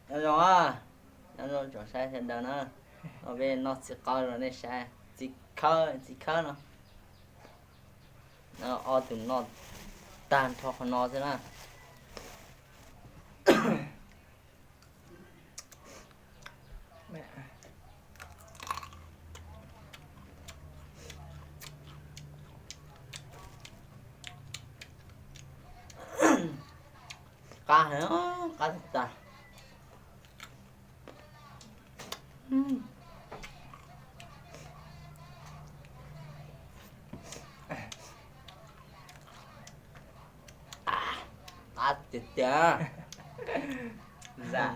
Nyob zoo, nyob zoo tsoom saib sawv daws na. No peb noj txiv qau rau nej saib, txiv khawb, txiv khawb no. Ob tug noj tag nrho qhov no xwb na. Qab heev, qab tag. Qab tiag tiag. Zam.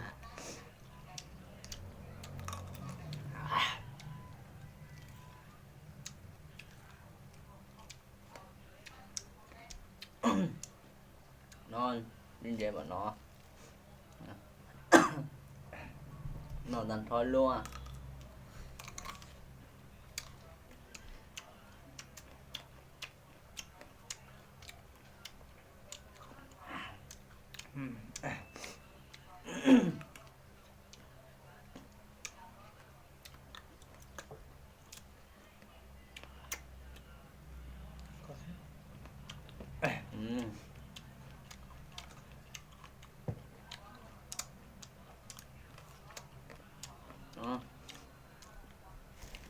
No, ntses npaum no. No tag nrho luaj.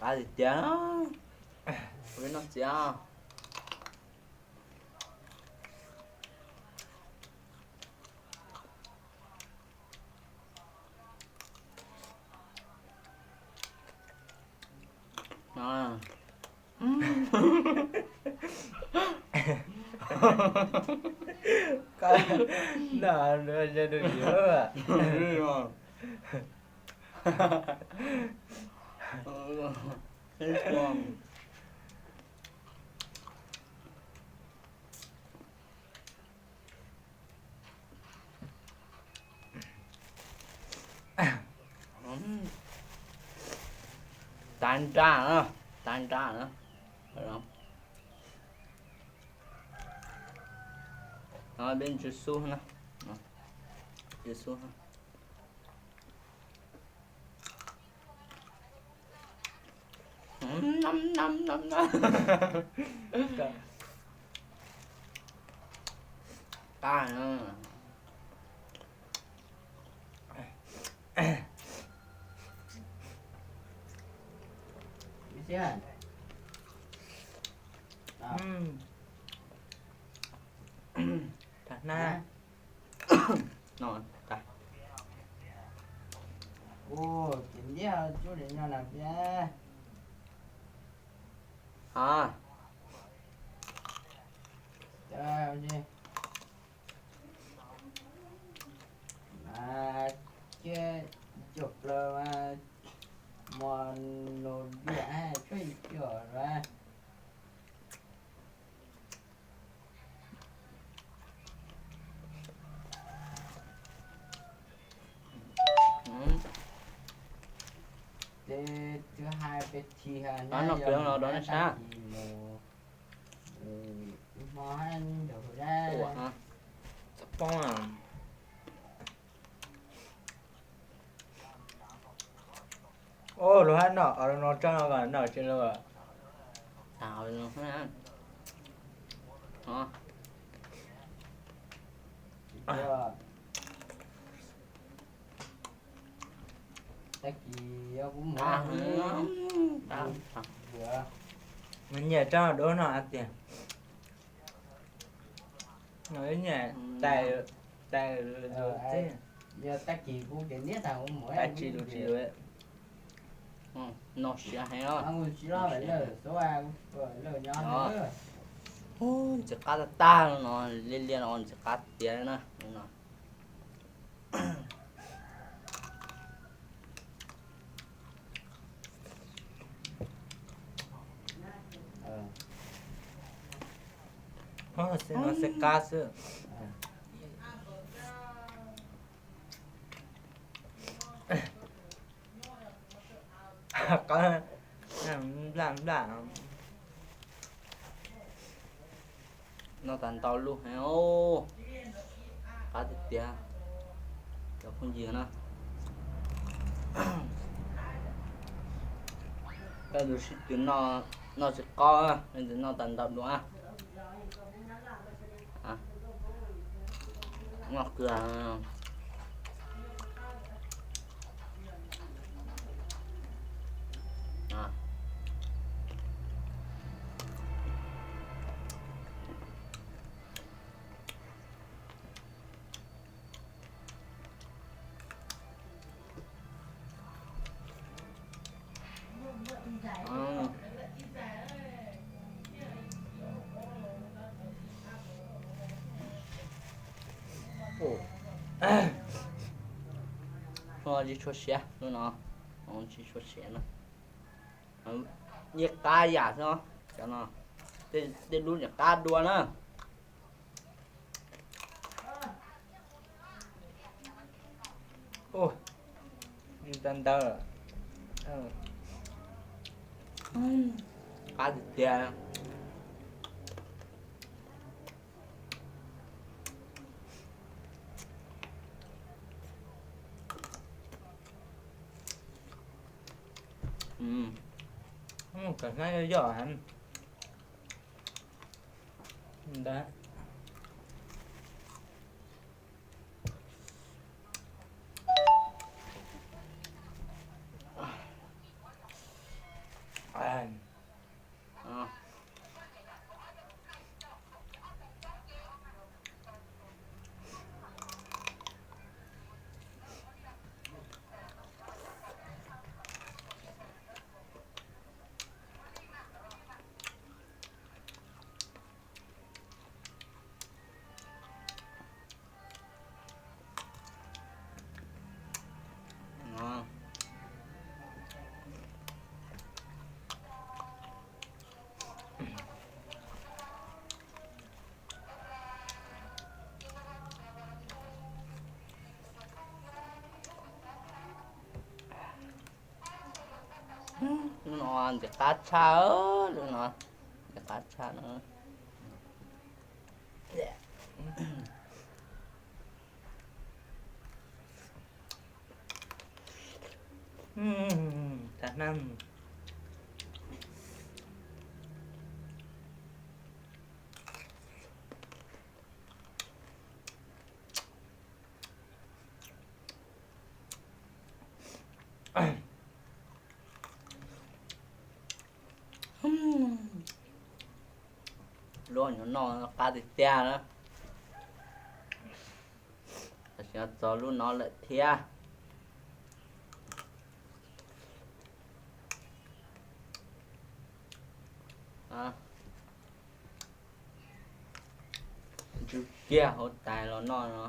Qab tiag tiag. Ua peb noj txiv. Tag nrho na, tag nrho na. No peb ntsw xub na, ntsw xub. Qab na. Tag na. No, tag. Ua ces ntiab tsuj li no na pia. A, mas kiag cov plaws mas mos nus diam tshuaj ib co a. Ces twb hais peb thi no peb los rau nej saib. Mus hmo hab nraug hauv dab txhob poob. Ua luag hab noj qhov no tso no kom noj tsis luag. Tag kis kuv mus, nyiam tso dua no tiag. No ib nyuag tais, tais lus teb. Yog tag kis kuv ces niab tag kuv mus, tais tsis lus tsis lus. No siav heev os. Ntxim qab tag tag no, liab liab no ntxim qab tiag na. No xwb qab xwb. Noj tag ntau lub heev os. Qab tiag tiag cov phooj ywg na. Koj tus sib tw noj tsis qaub, leej twg noj tau ntau dua. Noj qw. Tsis tshua siav lub no, tsis tshua siav na. Nyiaj qab yam xwb, cov no tej lub nyiaj qab dua na. Ntawd ntawd, qab tiag tiag. Kam hnab yoj yoj heev ntag. Lub no ntxim qab tshaj, lub no ntxim qab tshaj na. Lub no noj qab tiag tiag na. Tam sim no txog lub no lawm thiab. Ntsw kiag hauv tais los noj no.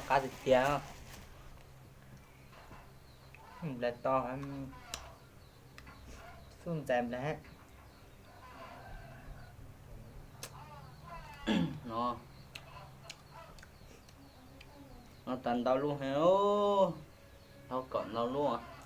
Qab tiag tiag. Nplaig to, xub ntxais nplaig. No, no tas ntau lub heev, tau kom ntau lub.